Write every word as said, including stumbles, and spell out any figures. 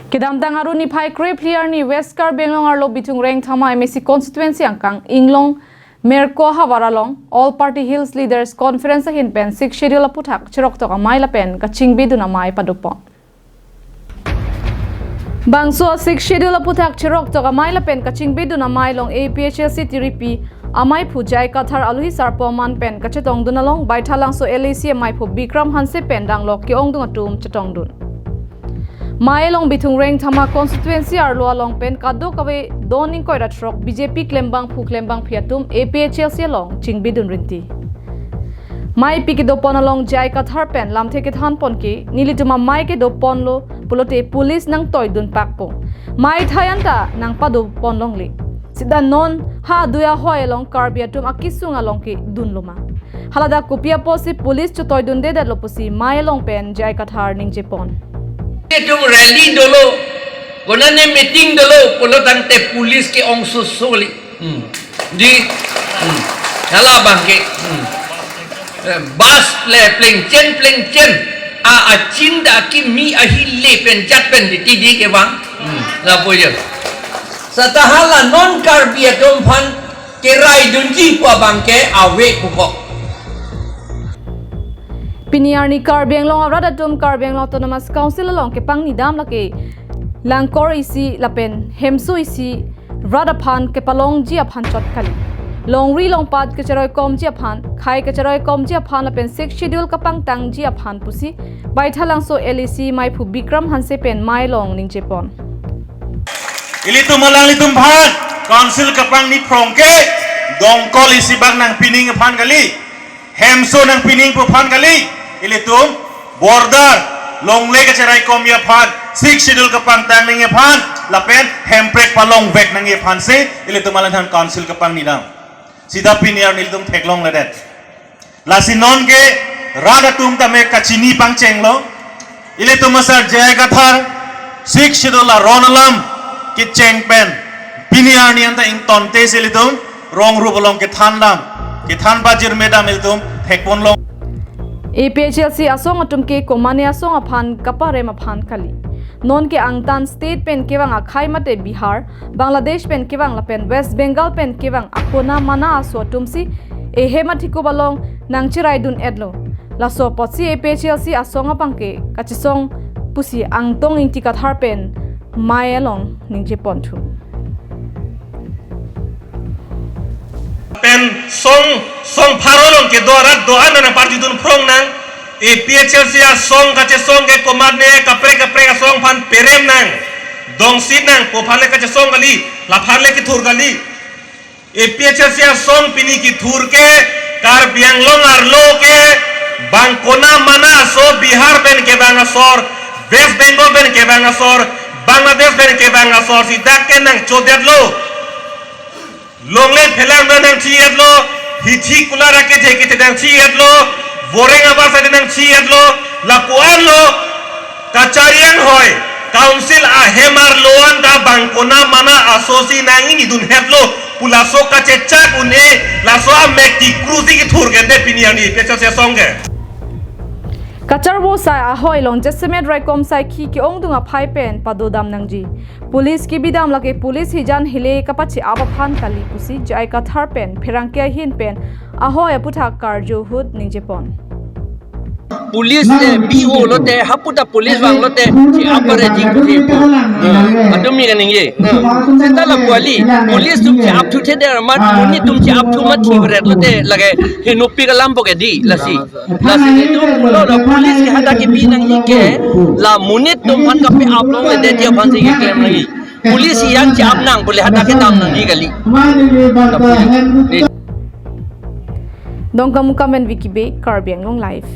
Kedamtang Arni phai krephli arni West Karbi Anglong arlo Bithung Rengthama M A C constituency angkang Inglong Merko havar along All Party Hills Leaders Conference ahin pen Sixth Schedule aphuthak cheroktok amei lapen kachingbidun amei padopon. Bangso Sixth Schedule aphuthak cheroktok amei lapen kachingbidun amei along A P H L C tiripi ameiphu J I Kathar aluhi sarpo aman pen kachetongdun along Baithalangso L A C ameiphu Bikram Hanse pen danglok ke-ongdung atum chetongdun. Mei along Bithung Rengthama constituency arlo along pen kadokave don ingkoi ra throk B J P klembangphu klembangphi atum A P H L C along chingbidun rinti. Mei pi kedopon along J I Kathar pen lamthe kethanpon ke nelitum amei kedoponlo pulote police nangtoidun pakpo. Mei thai anta nangpadopon longle. Sita non ha adui ahoi along Karbi atum akesung along kedunlo ma? Haladak kopi apotsi police chotoidundedetlo pusi mei along pen J I Kathar ningjepon. Itum rally dolo, konane meeting dolo, pulo tangte police ke-ong soso kali. Hmm. Di, hmm. Hala abangke, hmm. Eh, bus le plengchen plengchen. A, achin da kimi ahile pen jat pen di tidi kevang. Hmm. Lapu je. Seta hala non Karbi atum aphan keraidunji pu abangke ave pukok. Pini arni Karbi Anglong arat atum Karbi Anglong Autonomous Council along kepangni dam lake langkor isi lapen hemso isi rat aphan kepalongji aphan chot kali. Longri longpat kacheroikomji aphan, khai kacheroikomji aphan lapen Sixth Schedule kapangtangji aphan pusi Baithalangso L A C ameiphu Bikram Hanse pen mei along ningjepon. Ilitum alanglitum aphan council kapangni phrong ke dongkol isi bak nangpining aphan kali, hemso nangpining pu aphan kali, ilitum border longle kacheraikomji aphan, Sixth Schedule kapangtang nangji aphan, lapen hemprek palongvek nangji aphansi ilitum alangphan council kapangni dam. Sita pini arni ilitum theklongledet. Lasi non ke rat atum tame kachini pangchenglo. Ilitum asar J I Kathar Sixth Schedule aron alam kecheng pen pini arni anta ingtonte si ilitum rong rup along kethan dam, kethan pajirme dam ilitum thekponlong. A P H L C asong atum ke komane asong aphan kaparem aphan kali. Non ke angtan state pen kevang akhei mate Bihar, Bangladesh pen kevang lapen West Bengal pen kevang akona mana aso atumsi ehem athikup along nangcheraidun-etlo. Laso apotsi A P H L C asong abangke kachesong pusi Angtong Ingti Kathar pen mei along ningjeponthu. Pen song, song pharo along kedo arat do-an nangparjudun phrong nang. A P H L C asong kachesong ke komatne kaprek kaprek asong aphan perem nang, dongsit nang, pu aphan le kachesong kali, laphan le kethur kali. A P H L C asong pini kethur ke Karbi Anglong arlo ke bang kona mana aso, Bihar pen kevang asor, West Bengal pen kevang asor, Bangladesh pen kevang asor si dak ke nangchodetlo. Longle phelang nangchi-etlo, hithi kular akethe kethe nangchi-etlo, voreng abasa nangchi-etlo, lapu-anlo, kachari anghoi, council ahem arlo anta bang kona mana aso si nangchinidun-etlo, pu laso kachechak un-e, laso amek tikru si kethur ke de pini arni A P H L C asong ke. Kacharvo sai ahoi along jasemet raikom saikhi ke-ongdung aphai pen padodam nangji. Police kebidam lake police hijan hile kapache-ap aphan kali pusi J I Kathar pen pherangke ahin pen ahoi aphuthak karju ahut ningjepon. Police te bi-o lote, haputa police vanglote che-ap pare ji kuji pu. Atum mi kaningje. Seta lapu kali, police atum che-ap thuthedet amat, monit atum che-ap thu mat thi pare lote lake henopik alam po ke di, lasi. Lasi itum pulo la police ke hadak kebi nangji ke la monit atum aphan kape-ap longledetji aphansi keklem nangji. Police yang che-ap nang pule hadak kedam nangji kali. Dongkamukam pen Vicky Bey, Karbi Anglong Live.